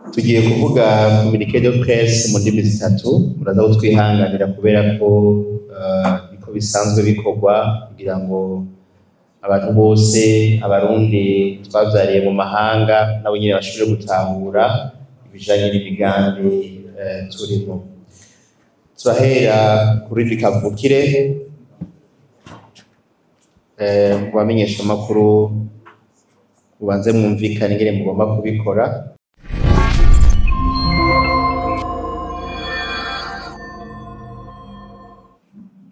Tugiye kuvuga communiqué de presse mu ndimi zitatu, muraza kutwihanganira kubera ko niko bisanzwe bikorwa kugira ngo abantu bose, Abarundi twavyariye mu mahanga, nabo nyene bashobore gutahura ibijanye n'imigambi turimo. Turahera kuri rurimi kavukire, mu bamenyeshamakuru mubanze mwumvikane ingene mugomba kubikora.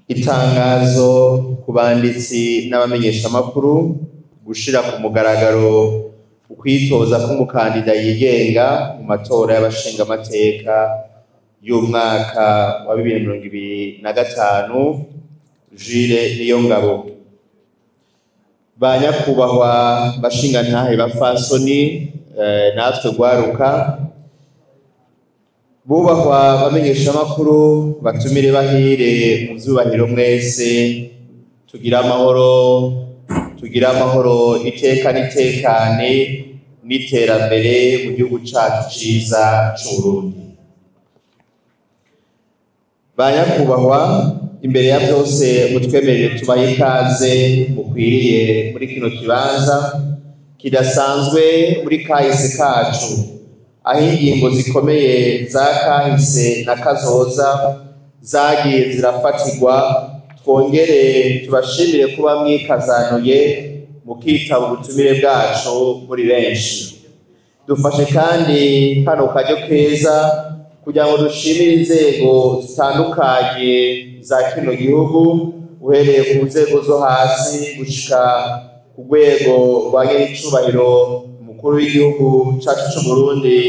Itangazo ku banditsi n'abamenyeshamakuru: gushira ku mugaragaro ukwitoza k'umukandida yigenga mu matora y'abashingamateka y'umwaka wa 2025, Jules Niyongabo. Ba nyakubahwa bashingantahe, bafasoni, natwe gwaruka, bubahwa bamenyeshamakuru, batumire bahire mu vyubahiro mwese, tugira amahoro, tugira amahoro, iteka n'itekane n'iterambere mu gihugu cacu ciza c'Uburundi. Ba nyakubahwa, imbere ya vyose mutwemerere tubahe ikaze mukwiriye muri kino kibanza kidasanzwe muri kahise kacu, aho ingingo zikomeye za kahise na kazoza zagiye zirafatirwa. Twongere tubashimire kuba mwikazanuye mukitaba ubutumire bwacu muri benshi. Dufashe kandi kano karyo keza kugira ngo dushimire inzego zitandukanye za kino gihugu, uhereye ku nzego zo hasi gushika ku rwego rwa nyenicubahiro umukuru w'igihugu cacu c'Uburundi,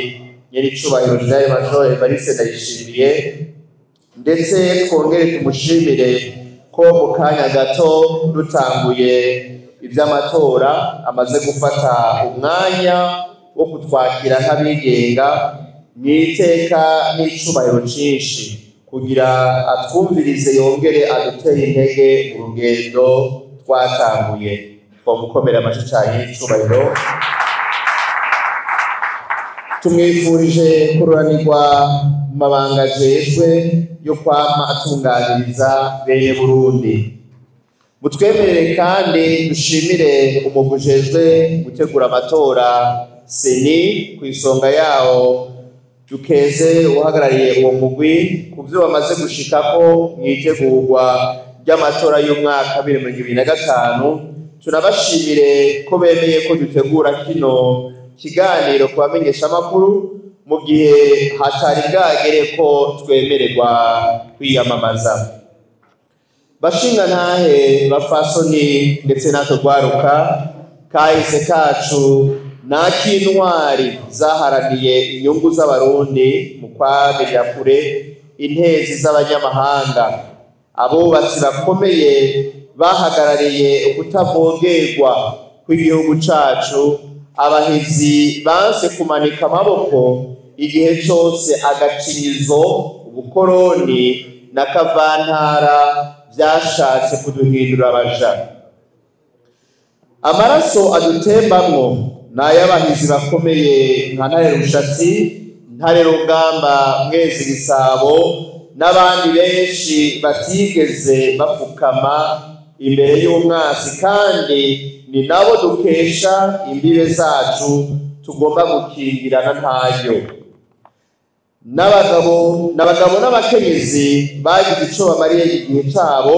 nyenicubahiro Général Major Evariste Ndayishimiye. Ndetse twongere tumushimire ko mu kanya gato dutanguye ivy'amatora amaze gufata umwanya wo kutwakira nk'abigenga mw'iteka n'icubahiro cinshi, kugira atwumvirize yongere adutere intege mu rugendo twatanguye. Twamukomera amashi cane y'icubahiro. Tumwifurije kururanirwa mu mabanga ajejwe yo kwama atunganiriza bene Burundi. Mutwemerere kandi dushimire umugwi ujejwe gutegura amatora, CENI, ku isonga yawo dukeze uhagarariye uwo mugwi ku vyo bamaze gushikako mw'itegurwa ry'amatora y'umwaka 2025. Tunabashimire ko bemeye ko dutegura kino kiganiro ku bamenyeshamakuru mu gihe hatari bwagere ko twemererwa kwiyamamaza. Bashingantahe, bafasoni, ndetse natwe rwaruka, kahise kacu n'ak'intwari zaharaniye inyungu z'Abarundi mu kwamirira kure intezi z'abanyamahanga, abubatsi bakomeye bahagarariye ukutavogerwa kw'igihugu cacu, abahizi banse kumanika amaboko igihe cose agacinyizo, ubukoroni na kavantara vyashatse kuduhindura abaja. Amaraso adutembamwo n'ay'abahizi bakomeye nka Ntare Rushatsi, Ntare Rugamba, Mwezi Gisabo n'abandi benshi batigeze bapfukama imbere y'umwasi, kandi ni nabo dukesha imbibe zacu tugomba gukingirana ntayo. N'abagabo n'abakenyezi bagize ico bamariye igihe cabo,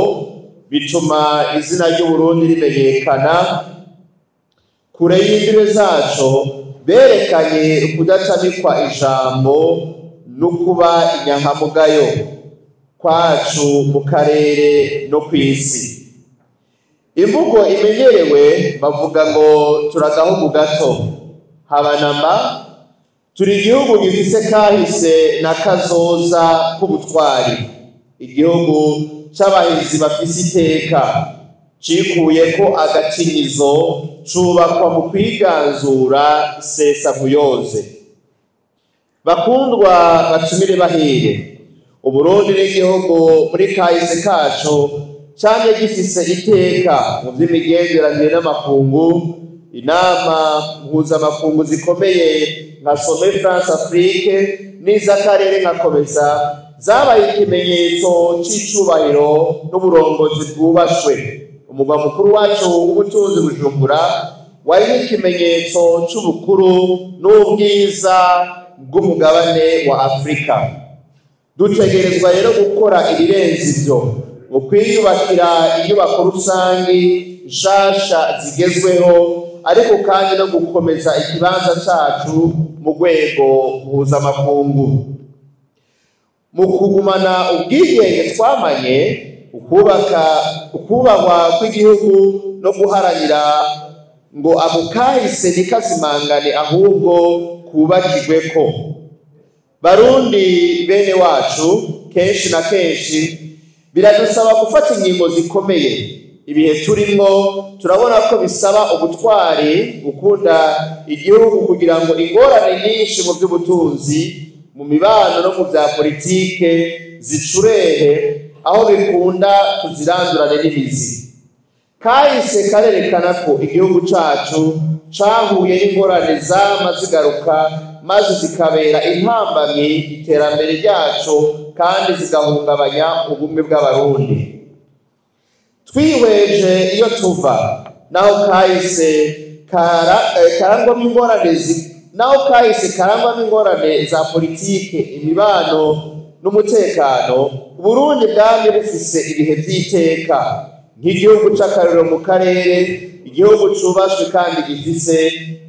bituma izina ry'Uburundi rimenyekana kure y'imbibe zaco. Berekanye ukudatamikwa ijambo no kuba inyankamugayo kwacu mu karere no kw'isi. Imvugo imenyerewe bavuga ngo turagahugu gato, habanamba. Turi igihugu gifise kahise na kazoza k'ubutwari, igihugu c'abahizi bafise iteka, cikuyeko agacinyizo, cubakwa mu kwiganzura sesamuyoze. Bakundwa batumire bahire, Uburundi n'igihugu muri kahise kaco camye gifise iteka mu vy'imigenderanire n'amakungu. Inama mpuzamakungu zikomeye nka Sommet France Afrique n'iz'akarere nka Komesa zabaye ikimenyetso c'icubahiro n'uburongozi bwubashwe. Umugwa mukuru wacu w'ubutunzi Bujumbura wari ikimenyetso c'ubukuru n'ubwiza bw'umugabane wa Afrika. Dutegerezwa rero gukora ibirenze ivyo mu kwiyubakira inyubako rusangi nshasha zigezweho, ariko kandi no gukomeza ikibanza cacu mu rwego mpuzamakungu. Mu kugumana ubwigenge twamanye, ukubahwa kw'igihugu no guharanira ngo ako kahise ntikazimangane ahubwo kubakirweko. Barundi bene wacu, kenshi na kenshi biradusaba gufata ingingo zikomeye. Ibihe turimwo turabona ko bisaba ubutwari, gukunda igihugu kugira ngo ingorane nyinshi mu by'ubutunzi, mu mibano no mu bya politike zicurehe, aho bikunda tuzirandurane n'imizi. Kahise karerekana ko igihugu cacu cahuye n'ingorane zama zigaruka maze zikabera intambamyi iterambere ryacu kandi zigahungabanya ubumwe bw'Abarundi. Twihweje iyo tuva, naho kahise karangwamo ingorane naho kahise karangwamo ingorane za politike, imibano n'umutekano, Burundi bwamye bufise ibihe vy'iteka nk'igihugu c'akarorero mu karere, igihugu cubashwe kandi gifise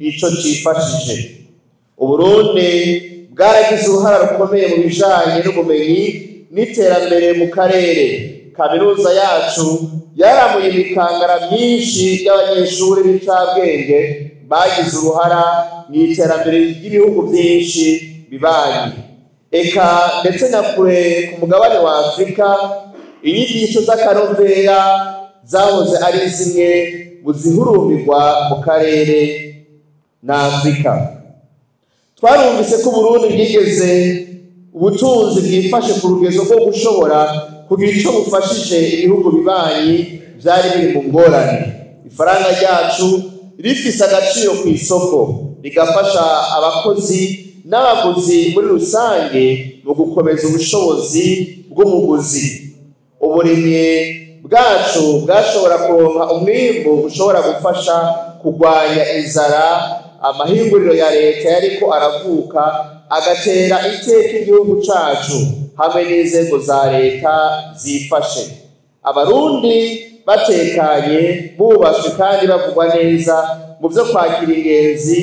ico cifashije. Uburundi bwaragize uruhara rukomeye mu bijanye n'ubumenyi n'iterambere mu karere. Kaminuza yacu yaramuye imikangara myinshi y'abanyeshuri b'incabwenge bagize uruhara mu iterambere ry'ibihugu byinshi bibanyi, eka ndetse na kure ku mugabane wa Afrika. Inyigisho z'akarovera zahoze ari zimwe mu zihurumbirwa mu karere na Afrika. Twarumvise ko Burundi bwigeze ubutunzi bwifashe ku rugezo rwo gushobora kugira ico bufashije ibihugu bibanyi vyari biri mu ngorane. Ifaranga ryacu rifise agaciro ku isoko, rigafasha abakozi n'abaguzi muri rusange mu gukomeza ubushobozi bw'umuguzi. Uburimyi bwacu bwashobora kuronka umwimbu ushobora gufasha kurwanya inzara. Amahinguriro ya leta yariko aravuka agatera iteka igihugu cacu hamwe n'inzego za leta zifashe. Abarundi batekanye, bubashwe kandi bavugwa neza mu vyo kwakira ingenzi,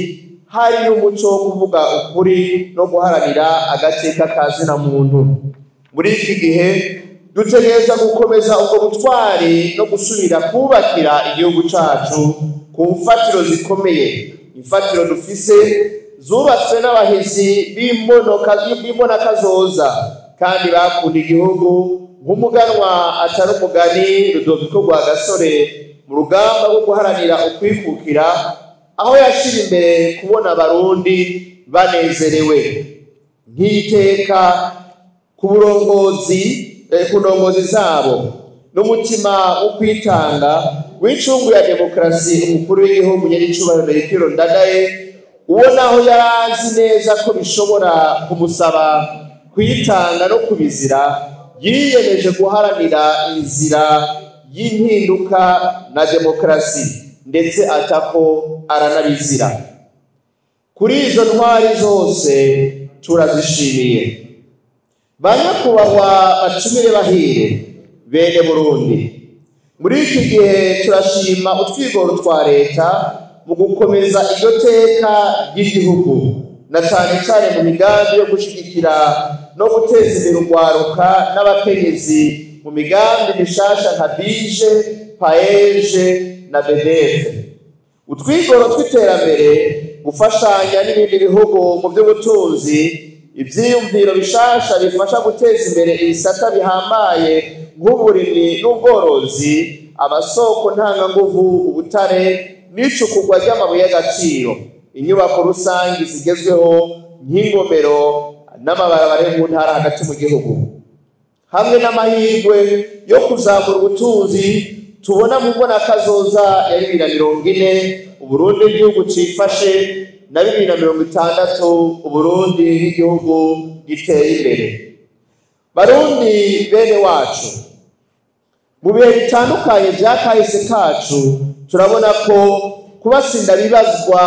hari n'umuco wo kuvuga ukuri no guharanira agateka ka zina muntu. Muri iki gihe dutegerezwa gukomeza ubwo butwari no gusubira kubakira igihugu cacu ku mfatiro zikomeye, imfatiro dufise zubatswe n'abahizi b'imbonakazoza kandi bakunda igihugu nk'umuganwa atari umugani Rudoviko Rwagasore mu rugamba rwo guharanira ukwikukira, aho yashira imbere kubona Abarundi banezerewe. Nk'iteka ku burongozi, ku ndongozi zabo n'umutima wo kwitanga w'icungu ya demokarasi, umukuru w'igihugu nyiricubahiro Melchior Ndadaye, uwo naho yarazi neza ko bishobora kumusaba kwitanga no kubizira, yiyemeje guharanira inzira y'impinduka na demokarasi, ndetse atako aranabizira. Kuri izo ntwari zose turazishimiye. Banyakubahwa batumire bahire bene Burundi, muri iki gihe turashima utwigoro twa leta mu gukomeza iryo teka ry'igihugu, na cane cane mu migambi yo gushigikira no guteza imbere urwaruka n'abakenyezi mu migambi mishasha nka BIJE, PAEJ na BDF. Utwigoro tw'iterambere, gufashanya n'ibindi bihugu mu by'ubutunzi, ivyiyumviro bishasha bifasha guteza imbere ibisata bihambaye nk'uburimyi n'ubworozi, amasoko ntanganguvu, ubutare n'icukurwa ry'amabuye y'agaciro, inyubako rusangi zigezweho nk'ingomero n'amabarabara yo mu ntara hagati mu gihugu, hamwe n'amahirwe yo kuzamura ubutunzi tubona mu mbonakazoza ya 2040. Uburundi igihugu cifashe na 2060 Uburundi nk'igihugu giteye imbere. Barundi bene wacu, mu bihe bitandukanye vya kahise kacu turabona ko kubasinda bibazwa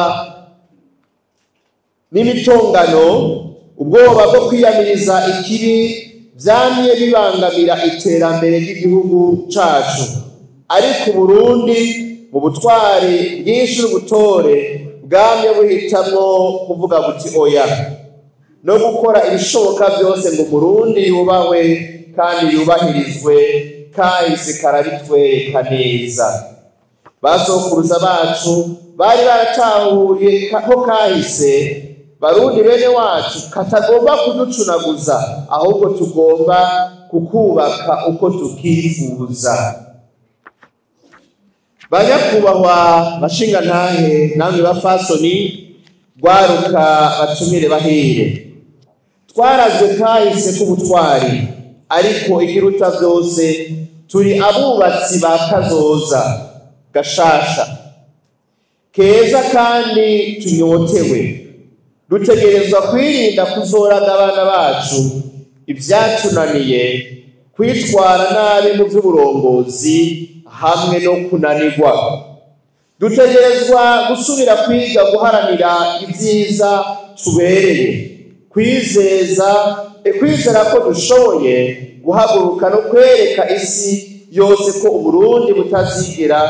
n'imitongano, ubwoba bwo kwiyamiriza ikibi vyamye bibangamira iterambere ry'igihugu cacu. Ariko Uburundi mu butwari bwinshi n'ubutore bwamye buhitamwo kuvuga buti oya, no gukora ibishoboka vyose ngo Umurundi yubahwe kandi yubahirizwe. Kahise karabitwereka neza. Basokuruza bacu bari baratahuye ko kahise Barundi bene wacu katagomba kuducunaguza, ahubwo tugomba kukubaka uko tukifuza. Banyakubahwa bashingantahe namwe bafasoni, rwaruka batumire bahire, twarazwe kahise k'ubutwari, ariko ikiruta vyose turi abubatsi ba kazoza gashasha keza kandi tunyotewe. Dutegerezwa kwirinda kuzoraga abana bacu ivyatunaniye, kwitwara nabi mu vy'uburongozi hamwe no kunanirwa. Dutegerezwa gusubira kwiga guharanira ivyiza tubereye, kwizera ko dushoboye guhaguruka no kwereka isi yose ko Uburundi butazigera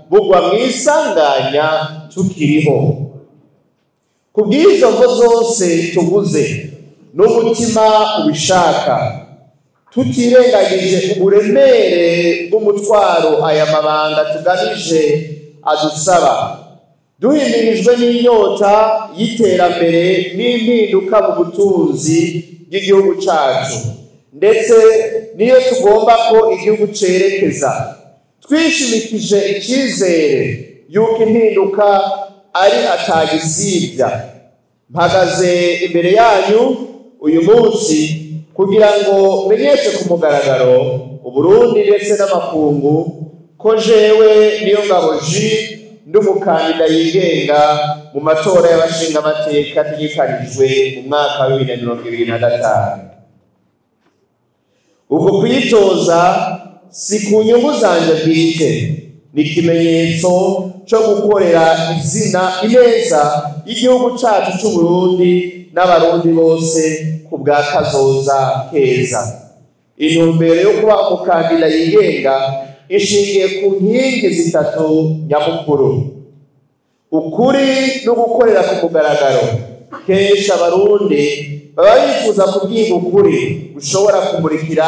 bugwa mw'isanganya tukiriho. Kubw'izo mvo zose tuvuze n'umutima ubishaka, tutirengagije uburemere bw'umutwaro aya mabanga tugamije adusaba, duhimirijwe n'inyota y'iterambere n'impinduka mu butunzi bw'igihugu cacu, ndetse niyo tugomba ko igihugu cerekeza, twishimikije icizere yuko impinduka ari atagisibya. Mpagaze imbere yanyu uyu munsi kugira ngo menyeshe ku mugaragaro Uburundi ndetse n'amakungu ko jewe Niyongabo Jules ndi umukandida yigenga mu matora y'abashingamateka ategekanijwe mu mwaka wa 2025. Uko kwitoza si ku nyungu zanje bwite, ni ikimenyetso co gukorera izina ineza y'igihugu cacu c'Uburundi n'abarundi bose ku bwa kazoza keza. Intumbero yo kuba umukandida yigenga ishingiye ku nkingi zitatu nyamukuru: ukuri no gukorera ku mugaragaro. Kenshi abarundi baba bifuza kubwiga ukuri gushobora kumurikira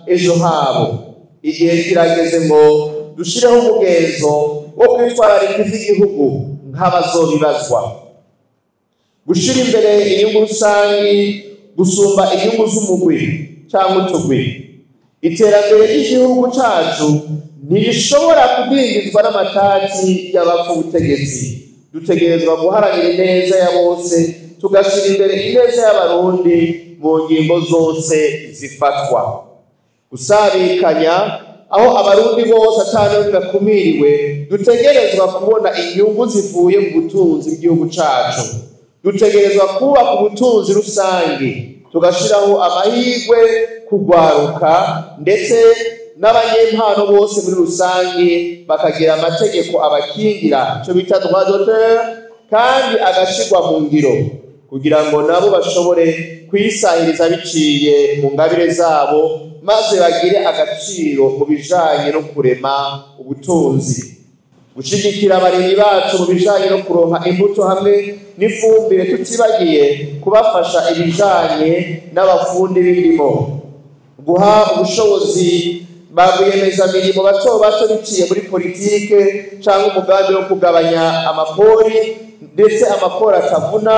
ejo habo. Igihe kirageze ngo dushireho umugenzo wo kwitwararika ivy'igihugu nk'abazobibazwa, gushira imbere inyungu rusangi gusumba inyungu z'umugwi canke utugwi. Iterambere ry'igihugu cacu ntirishobora kudindizwa n'amatati y'abapfa ubutegetsi. Dutegerezwa guharanira ineza ya bose, tugashira imbere ineza y'abarundi mu ngingo zose zifatwa. Gusabikanya aho abarundi bose atanumwe bakumiriwe, dutegerezwa kubona inyungu zivuye mu butunzi bw'igihugu cacu. Dutegerezwa kubaka ubutunzi rusangi, tugashiraho amahirwe kugwaruka ndetse n'abanyempano bose muri rusangi, bakagira amategeko abakingira, ico bita droit d'auteur, kandi agashirwa mu ngiro kugira ngo nabo bashobore kwisahiriza biciye mu ngabire zabo, maze bagire agaciro mu bijanye no kurema ubutunzi. Gushigikira abarimyi bacu mu bijanye no kuronka imbuto hamwe n'ifumbire, tutibagiye kubafasha ibijanye n'abafundi b'indimo. Guha ubushobozi ba rwiyemezamirimo bato bato biciye muri politike canke umugambi wo kugabanya amakori, ndetse amakori atavuna,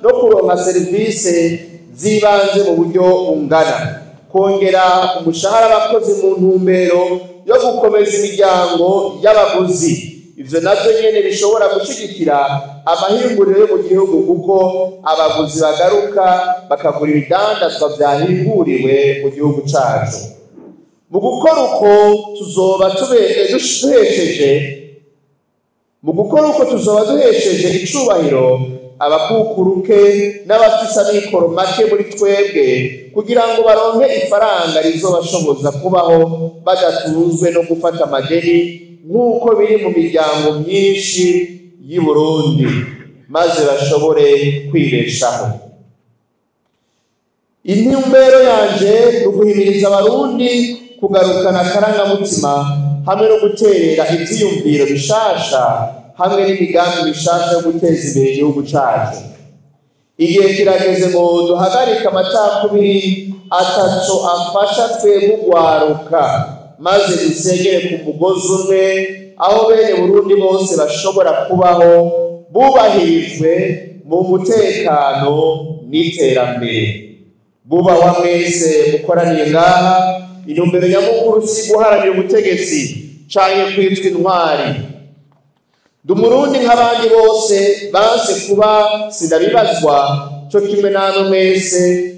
no kuronka serivisi z'ibanze mu buryo bungana. Kongera umushahara abakozi mu ntumbero yo gukomeza imiryango y'abaguzi. Ivyo navyo nyene bishobora gushigikira amahinguriro yo mu gihugu, kuko abaguzi bagaruka bakagura ibidandazwa vyahinguriwe mu gihugu cacu. Mu gukora uko tuzoba duhesheje icubahiro Abakukuruke n'abafise amikoro make muri twebwe, kugira ngo baronke ifaranga rizobashoboza kubaho badatunzwe no gufata amadeni nk'uko biri mu miryango myinshi y'i Burundi, maze bashobore kwibeshaho. Intumbero yanje ni uguhimiriza Abarundi kugarukana akarangamutima hamwe no guterera ivyiyumviro bishasha hamwe n'imigambi mishasha yo guteza imbere igihugu cacu. Igihe kirageze ngo duhagarike amacakubiri ataco afasha twebwe ugwaruka, maze dusengere ku mugozi umwe aho bene Burundi bose bashobora kubaho bubahirijwe mu mutekano n'iterambere. Bubahwa mwese mukoraniye ngaha, intumbero nyamukuru si guharanira ubutegetsi canke kwitwa intwari. Ndi Umurundi nk'abandi bose banse kuba sindabibazwa co kimwe namwe mwese,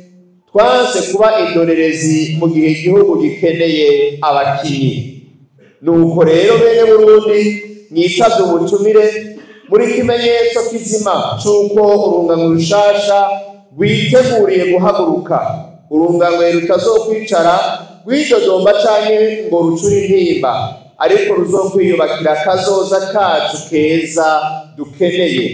twanse kuba indorerezi mu gihe igihugu gikeneye abakinyi. Nuko rero bene Burundi, mwitavye ubutumire muri kimenyetso kizima c'uko urunganwe rushasha rwiteguriye guhaguruka, urunganwe rutazokwicara rwidodomba canke ngo rucure intimba, ariko ruzokwiyubakira kazoza kacu keza dukeneye.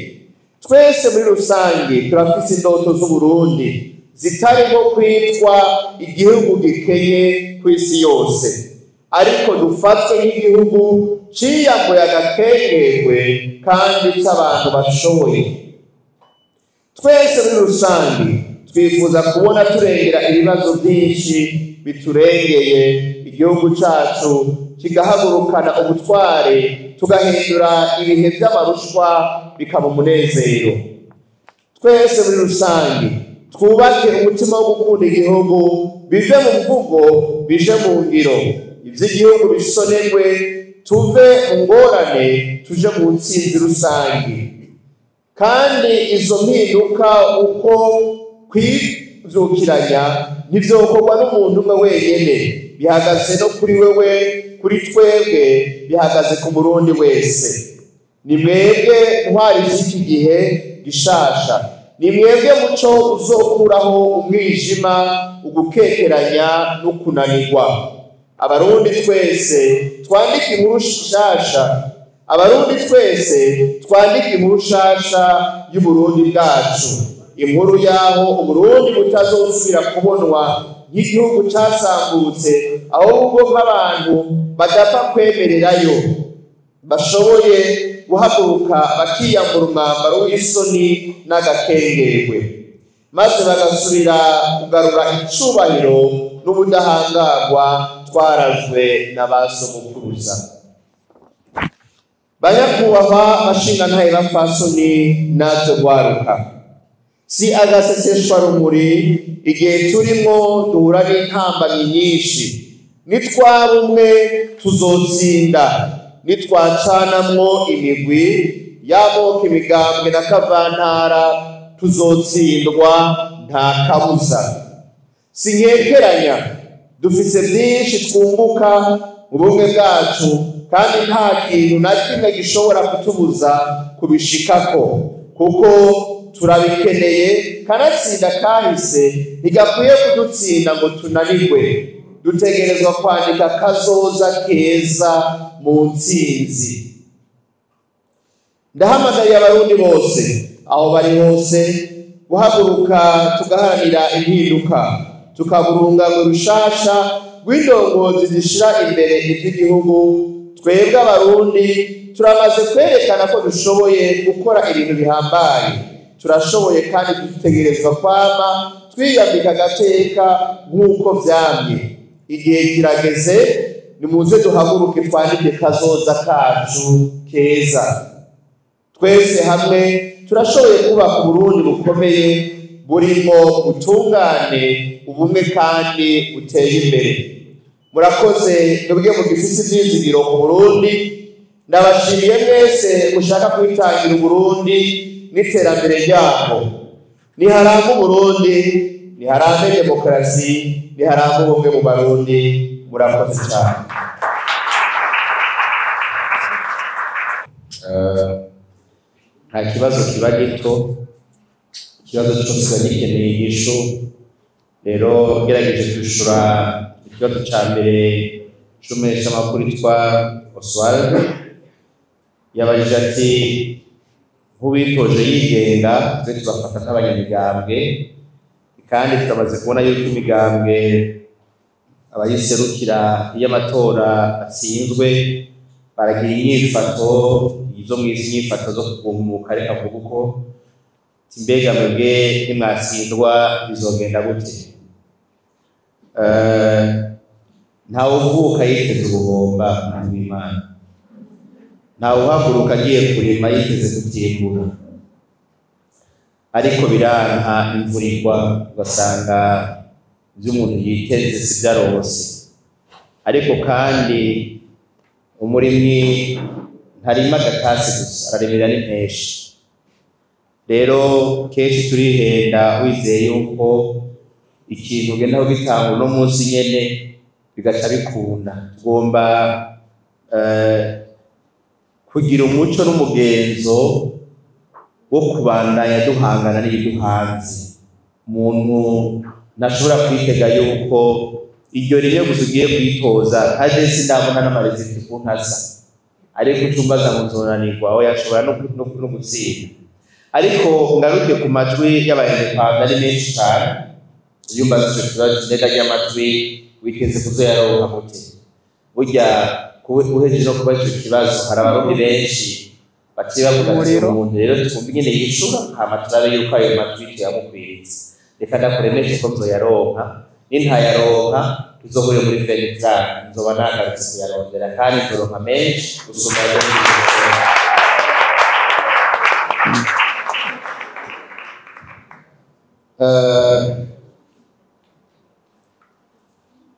Twese muri rusange turafise indoto z'Uburundi zitarimo kwitwa igihugu gikenye kw'isi yose, ariko dufatwe nk'igihugu ciyambuye agakengerwe kandi c'abantu bashoboye. Twese muri rusange twifuza kubona turengera ibibazo byinshi biturengeye, igihugu cacu kigahagurukana ubutware, tugahindura ibihe vy'amarushwa bikaba umunezero. Twese muri rusange twubake umutima wo gukunda igihugu, bive mu mvugo bije mu ngiro, ivy'igihugu bisonerwe, tuve mu ngorane tuje mu ntsinzi rusange. Kandi izo mpinduka uko kwivyukiranya ntivyokorwa n'umuntu umwe wenyene, bihagaze no kuri wewe, kuri twebwe, bihagaze ku Murundi wese. Ni mwebwe ntwari z'iki gihe gishasha, ni mwebwe muco uzokuraho umwijima, ugukekeranya no kunanirwa. Abarundi twese twandike inkuru nshasha, Abarundi twese twandike inkuru nshasha y'Uburundi bwacu, inkuru yaho Uburundi butazosubira kubonwa nk'igihugu casambutse, ahubwo nk'abantu badapfa kwemererayo, bashoboye guhaguruka bakiyambura umwambaro w'isoni n'agakengerwe, maze bagasubira kugarura icubahiro n'ubudahangarwa twarazwe na ba sogokuruza. Banyakubahwa bashingantahe bapfasoni natwe rwaruka, si agaseseshwa rumuri igihe turimwo duhura n'intambamyi nyinshi. Nitwaba umwe tuzotsinda, nitwacanamwo imigwi y'amoko, imigambwe na kavantara, tuzotsindwa nta kabuza. Sinkekeranya, dufise byinshi twunguka mu bumwe bwacu, kandi nta kintu na kimwe gishobora kutubuza kubishikako, kuko turabikeneye. Kanatsinda kahise ntigakwiye kudutsinda ngo tunanirwe. Dutegerezwa kwandika kazoza keza mu ntsinzi. Ndahamagariye Abarundi bose aho bari hose guhaguruka tugaharanira impinduka, tukaburunga rushasha rw'indongozi zishira imbere ivy'igihugu. Twebwe Abarundi turamaze kwerekana ko dushoboye gukora ibintu bihambaye, turashoboye kandi dutegerezwa kwama twiyambika agateka nk'uko vyamye. Igihe kirageze, nimuze duhaguruke twandike kazoza kacu keza. Twese hamwe turashoboye kubaka Uburundi bukomeye, burimo ubutungane, ubumwe kandi buteye imbere. Murakoze nubwe mugifise ivyizigiro ku Burundi. Ndabashimiye mwese mushaka kwitangira Uburundi n'iterambere ryabwo. Niharambe Uburundi, niharambe demokarasi, niharambe ubumwe mu Barundi. Murakoze cyane. Nta kibazo kiba gito, Ikibazo cyose kiba gikeneye inyishu. Rero ngerageje kwishura ikibazo ca mbere c'umumenyeshamakuru yitwa Oswald, yabajije ati: "Nk'uwitoje yigenga, twe tubafata nk'abanyamigambwe, kandi turamaze kubona yuko imigambwe abayiserukira iyo amatora atsinzwe baragira inyifato izo mw'izi nyifato zo kugumuka. Reka mvuga uko ati: mbega mwebwe nimwatsindwa bizogenda gute?" Ntawe uvuka yiteze ubuhomba, muntu w'Imana. Ntawe uhaguruka agiye kurima yiteze kutimbura, ariko biranka, imvura igwa ugasanga ibyo umuntu yiteze si byo arose. Ariko kandi umurimyi ntarima agatasi gusa, ararimira n'impeshi. Rero kenshi turihenda, wizeye yuko ikintu ugenda kugitanga uno munsi nyene bigaca bikunda. Tugomba kugira umuco n'umugenzo wo kubandanya duhangana n'ibiduhanze. Umuntu ntashobora kwitega yuko iryo rimwe gusa ugiye kwitoza, kandi sindabona n'ama résultats ukuntu asa, ariko ucumbaza ngo nzonanirwa. Oya, ashobora no gutsinda. Ariko ngaruke ku majwi y'aba indépendants, ari menshi cane. Iyo umbaza ico kibazo, mbega ry'amajwi witeze kuzoyaronka gute? Burya uhejeje no kuba ico kibazo, hari Abarundi benshi baciye bavuga ati: Umuriro. "Umuntu rero twumva ingene yishura, hama turabe yuko ayo majwi tuyamukwiriza." Reka ndakuremeshe ko nzoyaronka. Nintayaronka, tuzohure muri 2030, nzoba nagarutse kuyarondera, kandi nzoronka menshi gusumba ayo muri 2025.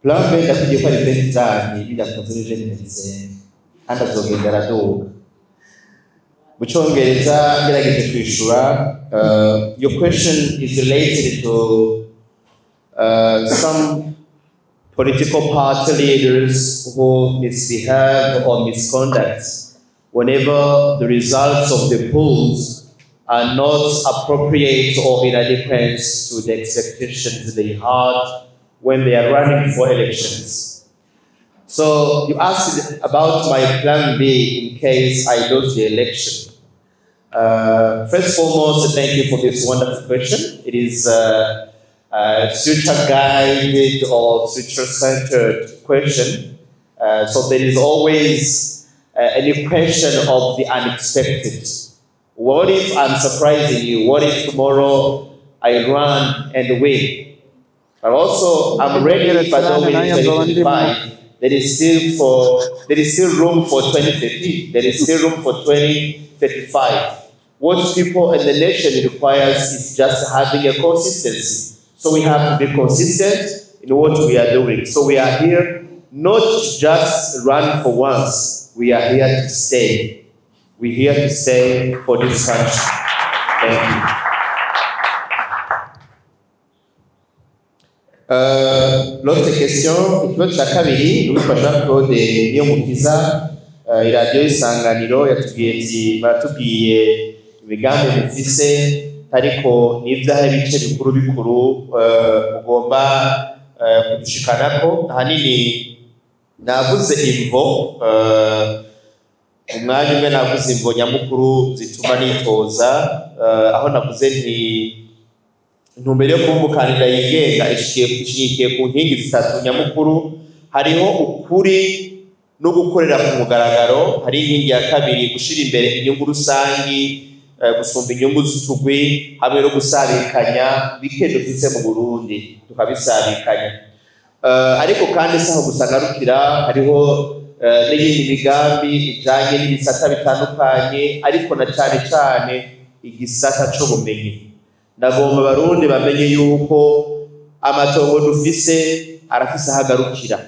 Plan B ndakubwiye ko ari 2030, bidakunze ni 2025, kandi azogenda araduga. Mu Congereza ngerageje kwishura, your question is related to some political party leaders who misbehave or misconduct whenever the results of the polls are not appropriate or inadequate to the expectations they had when they are running for elections. So you asked about my plan B in case I lose the election. First foremost, thank you for this wonderful question. It is a future-guided or future-centered question. So there is always any question of the unexpected. What if I'm surprising you? What if tomorrow I run and win? But also, I'm ready if I don't win in 2025. There is still room for 2030. There is still room for 2035. What people in the nation requires is just having a consistency. So we have to be consistent in what we are doing. So we are here not to just run for once. We are here to stay. We're here to stay for this country. Thank you. L'autre question, ikibazo cya kabiri, uwitwa Jean Claude Niyomukiza, iradiyo Isanganiro, yatubwiye ati: "Baratubwiye imigambi mufise, ariko n'ibyaha bice bikuru bikuru mugomba kudushikanako?" Ahanini navuze imvo, umwanya umwe navuze imvo nyamukuru zituma nitoza, aho navuze nti intumbero yo kuba umukandida yigenga ishigikiye ku nkingi zitatu nyamukuru. Hariho ukuri no gukorera ku mugaragaro, hari inkingi ya kabiri, gushira imbere inyungu rusangi gusumba inyungu z'utugwi, hamwe no gusabikanya bike dufise mu Burundi, tukabisabikanya. Ariko kandi si aho gusa ngarukira, hariho n'iyindi migambi ijanye n'ibisata bitandukanye, ariko na cane cane igisata c'ubumenyi. Ndagomba Abarundi bamenye yuko amatongo dufise arafise aho agarukira,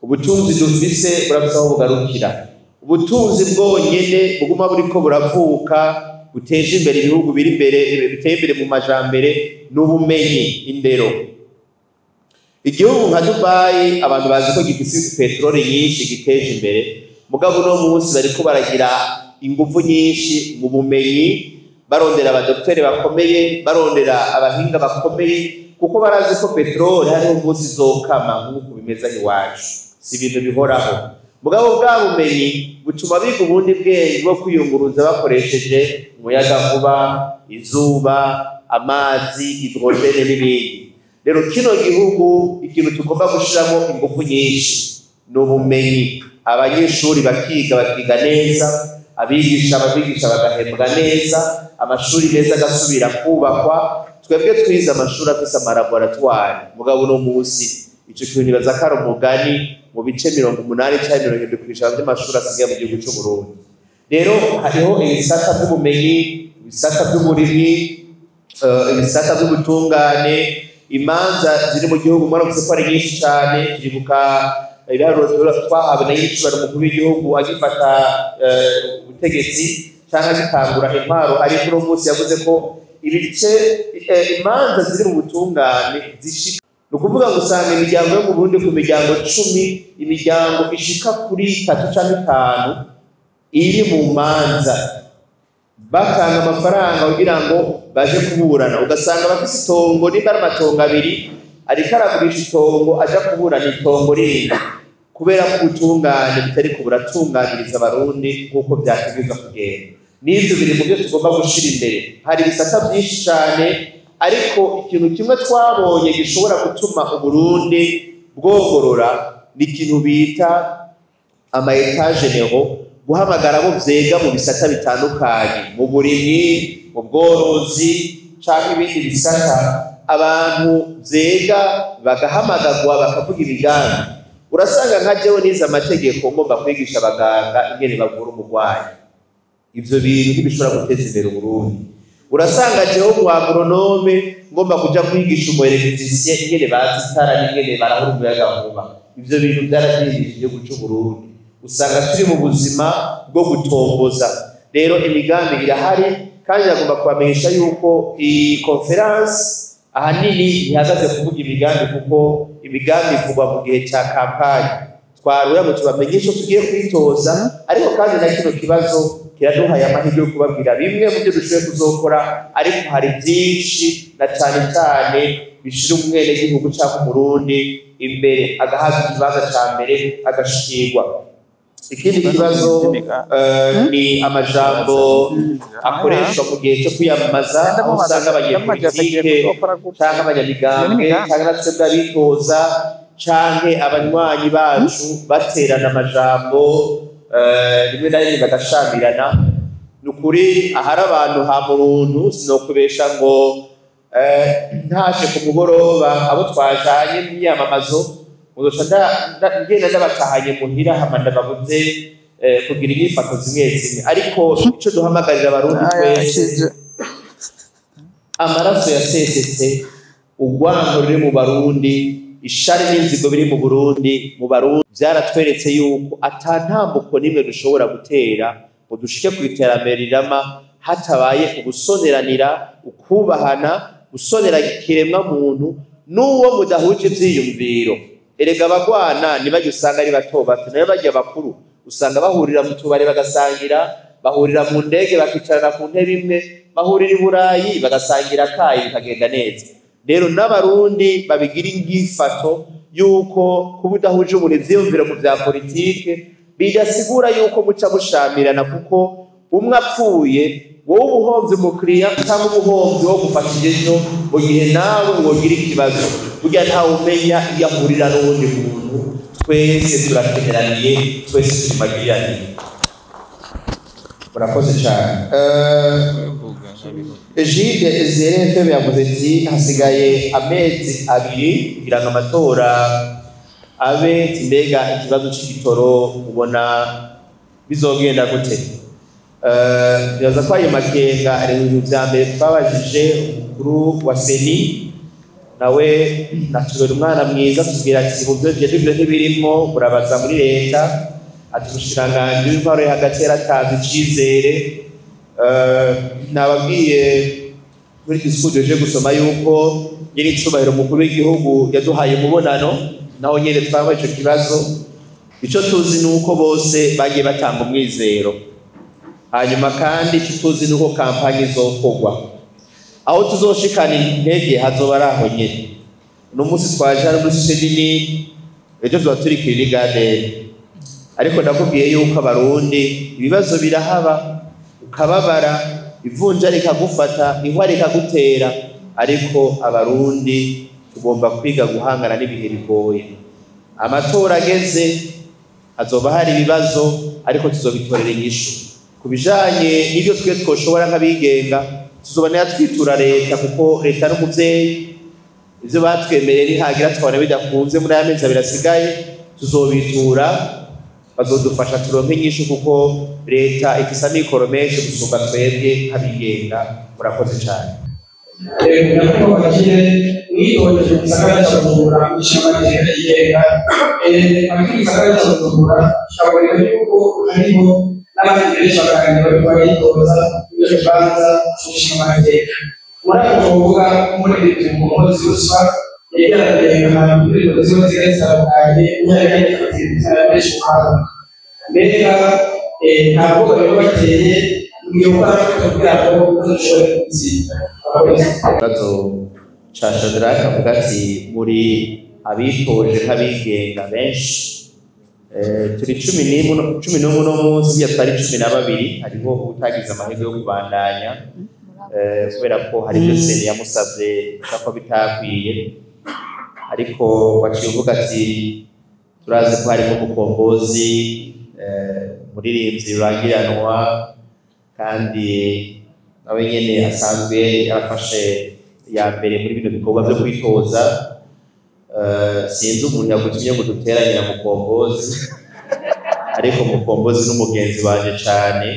ubutunzi dufise burafise aho bugarukira. Ubutunzi bwonyene buguma buriko buravuka buteje imbere ibihugu biri imbere, biteye imbere mu majambere, n'ubumenyi, indero. Igihugu nka Dubai, abantu bazi ko gifise peteroli nyinshi, giteje imbere, mugabo uno munsi bariko baragira ingufu nyinshi mu bumenyi. Barondera abadokiteri bakomeye, barondera abahinga bakomeye, kuko barazi ko peteroli hariho umunsi izokama nk'uko bimeze iwacu, si ibintu bihoraho. Mugabo bwa bumenyi butuma biga ubundi bwenge bwo kwiyunguruza bakoresheje umuyagankuba, izuba, amazi, hydrogène n'ibindi. Rero kino gihugu ikintu tugomba gushiramo ingufu nyinshi ni ubumenyi. Abanyeshuri bakiga, bakiga neza, abigisha ababigisha bagahembwa neza, amashuri meza agasubira kubakwa. Twebwe twize amashuri afise amalaboratoire, mugabo uno munsi ico kintu nibaza ko ari umugani mu bice 80 canke 70% vy'amashuri asigaye mu gihugu c'Uburundi. Rero hariho ibisata vy'ubumenyi, ibisata vy'uburimyi, ibisata vy'ubutungane. Imanza ziri mu gihugu mwarumvise ko ari nyinshi cane. Turibuka ibiharuro twahawe na nyiricubahiro umukuru w'igihugu agifata ubutegetsi canke agitangura intwaro, ariko uno munsi yavuze ko ibice imanza ziri mu butungane zishika, ni ukuvuga ngo usanga imiryango yo mu Burundi, ku miryango 10, imiryango ishika kuri 3 canke 5 iri mu manza, batanga amafaranga kugira ngo baje kuburana. Ugasanga bafise itongo, nimba ari amatongo abiri, ariko aragurisha itongo aja kuburana itongo rindi, kubera ko ubutungane butariko buratunganiriza Abarundi nk'uko vyategerezwa kugenda. N'ivyo biri mu byo tugomba gushira imbere. Hari ibisata vyinshi cane, ariko ikintu kimwe twabonye gishobora gutuma Uburundi bwogorora ni ikintu bita ama états généraux, guhamagara abo vyega mu bisata bitandukanye, mu burimyi, mu bworozi canke ibindi bisata. Abantu vyega bagahamagagwa, bakavuga imigambi. Urasanga nka jewe nize amategeko, ngomba kwigisha abaganga ingene bavura umurwayi. Ivyo bintu ntibishobora guteza imbere Uburundi. Urasanga jewe mu agronome ngomba kuja kwigisha umu électricien ingene bazi itara n'ingene barahura umuyagankuba. Ivyo bintu vyaradindije igihugu c'Uburundi. Usanga turi mu buzima bwo gutomboza. Rero imigambi irahari, kandi nagomba kubamenyesha yuko iyi conférence ahanini ihagaze kuvuga imigambi, kuko imigambi ivugwa mu gihe ca campagne. Twaruya ngo tubamenyeshe ico tugiye kwitoza, ariko kandi na kino kibazo kiraduhaye amahirwe yo kubabwira bimwe mu byo dushoboye kuzokora. Ariko hari byinshi, na cane cane bishira umwenegihugu canke Umurundi imbere, agahabwa ikibanza ca mbere, agashikirwa. Ikindi kibazo ni amajambo akoreshwa mu gihe cyo kwiyamamaza, aho usanga abanyepolitike canke abanyamigambwe canke natwe abitoza canke abanywanyi bacu baterana amajambo, rimwe na rimwe bagashamirana. Ni ukuri, ahari abantu ha muruntu, sinokubesha ngo ntashe ku mugoroba abo twajanye mu myamamazo muzoca ngenda ndabatahanye muhira, hama ndababuze kugira inyifato zimwe zimwe. Ariko ico duhamagarira Abarundi twese, amaraso yasesetse, urwango ruri mu Barundi, ishari n'inzigo biri mu Burundi, mu Barundi, vyaratweretse yuko ata ntambuko n'imwe dushobora gutera ngo dushike ku iterambere rirama hatabaye ugusoneranira, ukubahana, gusonera ikiremwa muntu n'uwo mudahuje ivyiyumviro. Erega abagwana ntibajya, usanga ari bato bato, nayo bajya bakuru usanga bahurira mu tubare bagasangira, bahurira mu ndege bakicarana ku ntebe imwe, bahurira i Burayi bagasangira kayi, bikagenda neza. Rero n'Abarundi babigira ingifato yuko kuba udahuje umuntu ivyiyumviro mu vya politike bidasigura yuko muca mushamirana, kuko umwe apfuye wowe ubuhomvye umukiriya cyangwa ubuhomvye wo gufashije ejo mu gihe nawe wogira ikibazo. Burya ntawe umenya iyo ahurira n'uwundi muntu. Twese turakeneraniye, twese turi magiranire. Murakoze cyane. Egide ZRFM yavuze ati hasigaye amezi 2 kugira ngo amatora abe, mbega ikibazo c'igitoro ubona bizogenda gute? Biraza ko ayo makenga ari mu bintu vya mbere twabajije umukuru wa CENI, nawe natubera umwana mwiza, tubwira ati mu byo jeje ibyo ntibirimo, murabaza muri leta. Ati umushikiranganji w'intwaro yo hagati yaratanze icizere. Nababwiye muri discours je gusoma yuko nyiri icubahiro umukuru w'igihugu yaduhaye umubonano, naho nyene twabaye ico kibazo. Ico tuzi ni uko bose bagiye batanga umwizero. Hanyuma kandi icyo tuzi nuko campagne izokorwa, aho tuzoshikana intege hazoba ari aho nyene. Uno munsi twaje hano muri Sosiyete, ejo tuzoba turi Kiriri Garden. Ariko ndakubwiye yuko Abarundi ibibazo birahaba, ukababara, ivunja rikagufata, ihwa rikagutera, ariko Abarundi tugomba kwiga guhangana n'ibihe bigoye. Amatora ageze hazoba hari ibibazo, ariko tuzobitorera inyishu. Ku bijanye n'ibyo twe twoshobora nk'abigenga, tuzoba twitura leta, kuko leta n'umuvyeyi. Ivyo batwemereye nihagira twabona bidakunze muri aya mezi abiri asigaye, tuzobitura, bazodufasha turonke inyishu, kuko leta ifise amikoro menshi gusumba twebwe nk'abigenga. Murakoze cane. Nyakubahwa Bagire, mwitoje mu gisagara cya Bujumbura ishingamateka yigenga. Abatuye igisagara cya Bujumbura kaboneka yuko hariho n'abandi benshi baganira bariko baritoza muri ico kibanza c'ishingamateka. Muri ako twovuga nk'umuririmbyi Mukombozi Ruswa yegeraniye ahantu indirimbo ziwe zigiye zitandukanye, yari yifatira benshi mu mahanga. Mbega nta bwoba bari bateye mugiye gukora kugira ngo bazoshobore gutsinda? Ikibazo ca Shadrack avuga ati muri abitoje nk'abigenga benshi, turi 11 uno munsi, burya twari 12, hariho utagize amahirwe yo kubandanya, kubera ko hari ibyo CENI yamusavye ko bitakwiye. Ariko waciye uvuga ati turazi ko harimo Mukombozi, umuririmbyi rurangiranwa, kandi nawe nyene asanzwe yarafashe ya mbere muri bino bikorwa vyo kwitoza. Sinzi umuntu yagutumye ngo duteranye na Mukombozi, ariko Mukombozi n'umugenzi wanje cane,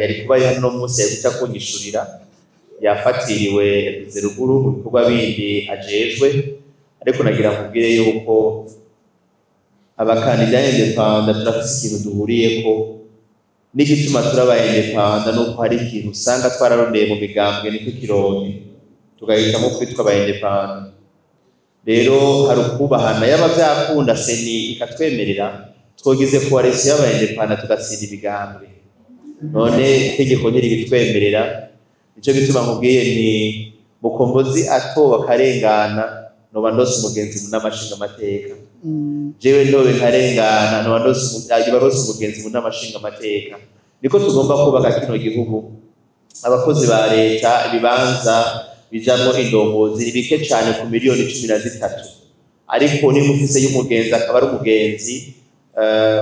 yari kuba ari hano munsi yari guca kunyishurira. Yafatiriwe yagize ruguru mu bikorwa bindi ajejwe, ariko nagira nkubwire yuko abakandida indépendants turafise ikintu duhuriyeko. N'igituma turaba indépendants nuko hari ikintu usanga twararondeye mu migambwe niko kironke, tugahitamo kwitwa aba indépendants. Rero hari ukubahana, yaba vyakunda CENI ikatwemerera, twogize coalition y'aba indépendants tugatsinda imigambwe. None itegeko ntiribitwemerera. Nico gituma nkubwiye ni Mukombozi atoba akarengana, noba ndose umugenzi mu nama nshingamateka. Jewe ndobe nkarengana, noba ndose umugenzi mu nama nshingamateka. Niko tugomba kubaka kino gihugu. Abakozi ba leta, ibibanza bijamwo indongozi ni bike cane ku miliyoni 13, ariko niba ufise y'umugenzi akaba ari umugenzi,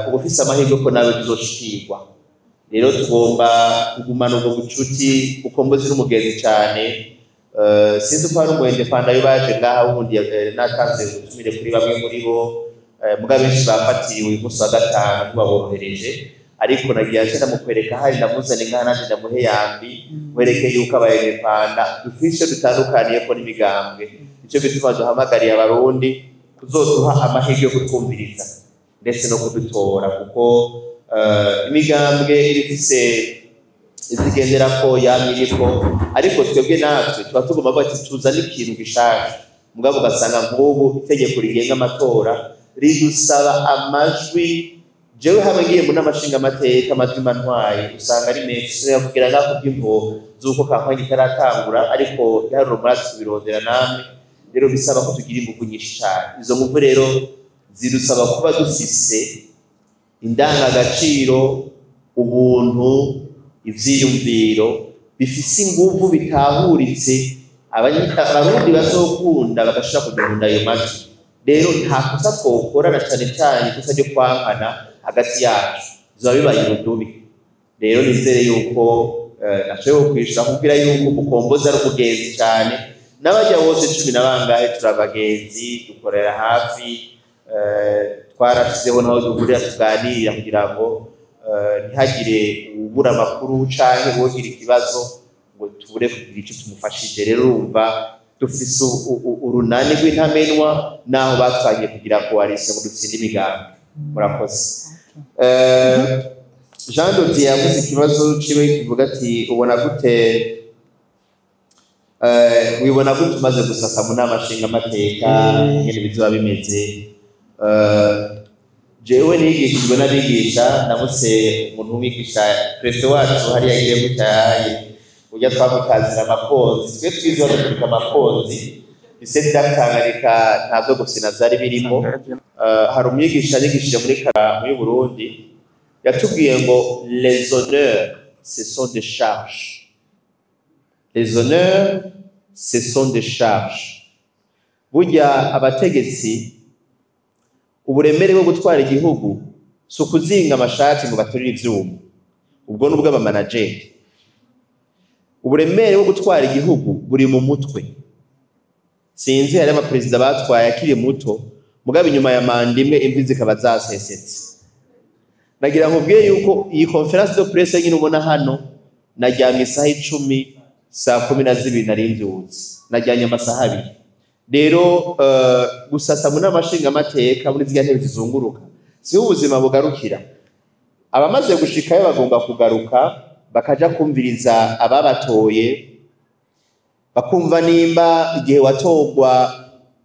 uba ufise amahirwe ko nawe tuzoshikirwa. Rero tugomba kugumana ubwo bucuti. Mukombozi n'umugenzi cane. Sinzi ko hari umu indépendant yo baje ngaha wundi, natanze ubutumire kuri bamwe muri bo, muga benshi bafatiriwe uyu munsi wa gatanu, ntibaborohereje. Ariko nagiye nce ndamukwereka hari, ndamuzane ngaha nanje ndamuhe yambi, mwereke yuko aba indépendants dufise ico dutandukaniyeko n'imigambwe. Nico gituma duhamagariye Abarundi kuzoduha amahirwe yo kutwumviriza ndetse no kudutora, kuko imigambwe iba ifise izigenderako yamye iriko, ariko twebwe natwe tuba tugomba kuvuga ati tuzane ikintu gishaje. Mugabo ugasanga nk'ubu itegeko rigenga amatora ridusaba amajwi. Jewe hamwe ngiye mu nama nshingamateka, amajwi mantwaye usanga ari menshi. Sinavugira ngaho kubw'imvo z'uko campagne itaratangura, ariko iharuro murazi kubirondera namwe. Rero bisaba ko tugira inguvu nyinshi cane. Izo nguvu rero zidusaba kuba dufise indangagaciro, ubuntu, ivyiyumviro bifise inguvu, bitahuritse, Abarundi bazokunda bagashobora kuduhunda ayo majwi. Rero nta kosa twokora, na cane cane ikosa ryo kwankana hagati yacu, bizoba bibaye urudubi. Rero nizere yuko nashoboye kwishura kubwira yuko Mukombozi ari umugenzi cane, n'abajya bose cumi na bangahe turi abagenzi, dukorera hafi, twarashizeho naho duhurira tuganirira kugira ngo ntihagire uwubura amakuru canke uwogira ikibazo ngo tubure kugira ico tumufashije. Rero urumva dufise urunani rw'intamenwa naho batwagiye kugira coalition ngo dutsinde imigambi. Murakoze. Jean Dodier yavuze ikibazo ciwe kivuga ati ubona gute, wibona gute umaze gusasa mu nama nshingamateka, ingene bizoba bimeze? Jewe nigishijwe n'abigisha, ndamutse umuntu w'umwigisha perezida wacu hariya agiye gutyaye ujya twamutazira amakonzi, twe twize baduturika amakonzi lycée Tanganyika, nta vyo gufyina vyari birimo. Hari umwigisha yigishije muri muri Burundi yatubwiye ngo les honneurs, ce sont des charges, les honneurs, ce sont des charges. Burya abategetsi, uburemere bwo gutwara igihugu si ukuzinga amashati ngo baturire ivyuma, ubwo ni ubw'abamanageri. Uburemere bwo gutwara igihugu buri mu mutwe. Sinzi, hari abaperezida batwaye akiri muto, mugabo inyuma ya manda imwe imvi zikaba zasesetse. Nagira nkubwiye yuko iyi conférence de presse nyine ubona hano, naryamye isaha 10, saa 12 nari mbyutse, naryamye amasaha 2. Rero gusasa mu nama nshingamateka muri ziriya ntebe zizunguruka siho ubuzima bugarukira. Abamaze gushikayo bagomba kugaruka bakaja kumviriza ababatoye, bakumva nimba igihe watorwa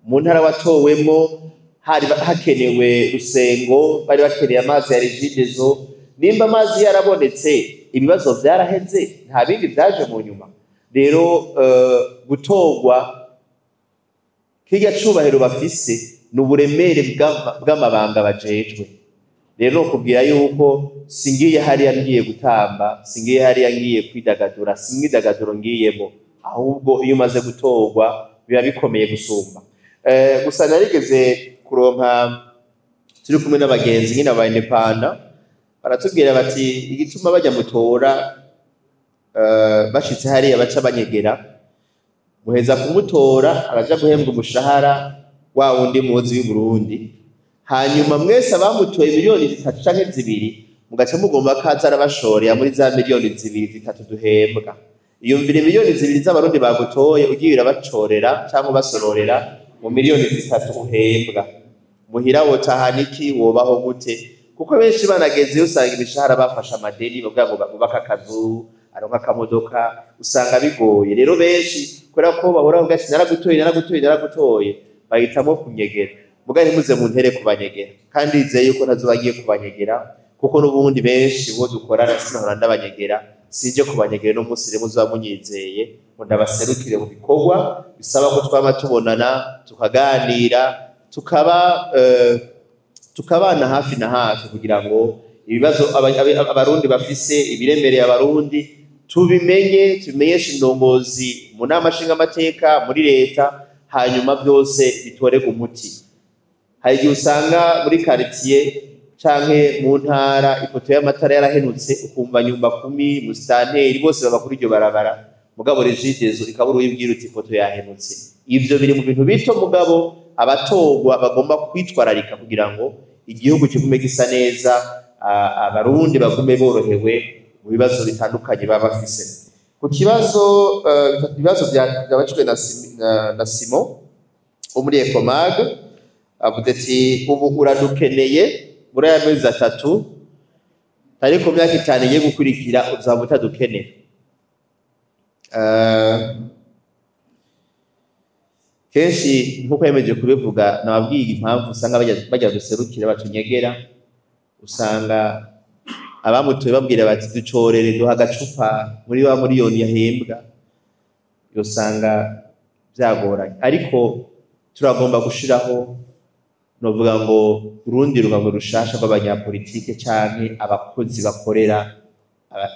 mu ntara watowemo hari hakenewe rusengo, bari bakeneye amazi ya Regideso, nimba amazi yarabonetse, ibibazo vyaraheze, nta bindi vyaje mu nyuma. Rero gutorwa kirya cubahiro bafise ni uburemere bw'amabanga bajejwe. Rero kubwira yuko singiye hariya ngiye gutamba, singiye hariya ngiye kwidagadura, singidagaduro ngiyemo, ahubwo iyo umaze gutorwa biba bikomeye gusumba. Gusa narigeze kuronka turi kumwe n'abagenzi nyine aba indépendants, baratubwira bati igituma bajya mutora, bashitse hariya baca banyegera, muheza kumutora araja guhembwa umushahara wa wundi muzi w'i Burundi, hanyuma mwese abamutoye miliyoni 3 canke 2 mugaca mugomba kaza arabashorera muri za miliyoni 2, 3 duhembwa. Iyumvire miliyoni 2 z'abarundi bagutoye ugiye urabacorera cyangwa ubasororera mu miliyoni 3 uhembwa, muhira wotahana iki? Wobaho gute? Kuko benshi banagezeyo usanga imishahara bafashe amadeni, bavuga ngo bubake akazu, aronka akamodoka, usanga bigoye. Rero benshi kubera ko bahora bavuga ati naragutoye, naragutoye, naragutoye, bahitamo kunyegera. Muga ntimuze mu ntere kubanyegera, kandi nizeye yuko ntazoba ngiye kubanyegera, kuko n'ubundi benshi bo dukorana sinahora ndabanyegera. Sinje kubanyegera no munsi. Rero muzoba munyizeye ngo ndabaserukire mu bikorwa bisaba ko twama tubonana, tukaganira, tukaba tukabana hafi na hafi, kugira ngo ibibazo abarundi bafise, ibiremereye abarundi, tubimenye, tubimenyeshe indongozi mu nama nshingamateka, muri leta, hanyuma byose bitorerwe umuti. Hari igihe usanga muri quartier canke mu ntara ipoto y'amatara yarahenutse, ukumva nyumba kumi, musitanteri, bose baba kuri iryo barabara, mugabo Regideso ikabura uyibwira uti ipoto yahenutse. Ivyo biri mu bintu bito, mugabo abatorwa bagomba kwitwararika kugira ngo igihugu kigume gisa neza, abarundi bagume borohewe mu bibazo bitandukanye baba bafise. Ku kibazo, ibibazo byabajijwe na Simon wo muri Ecomag, avuze ati ubu uradukeneye muri aya mezi 3, ariko myaka 5 igiye gukurikira uzaba utadukenera. Kenshi nkuko yemeje kubivuga, nababwiye impamvu usanga bajya duserukira batunyegera. Usanga abamutoye babwira bati ducorere, duha agacupa muri wa miliyoni yahembwa, usanga byagoranye. Ariko turagomba gushiraho, novuga ngo urundi rugabo rushasha rw'abanyapolitike canke abakozi bakorera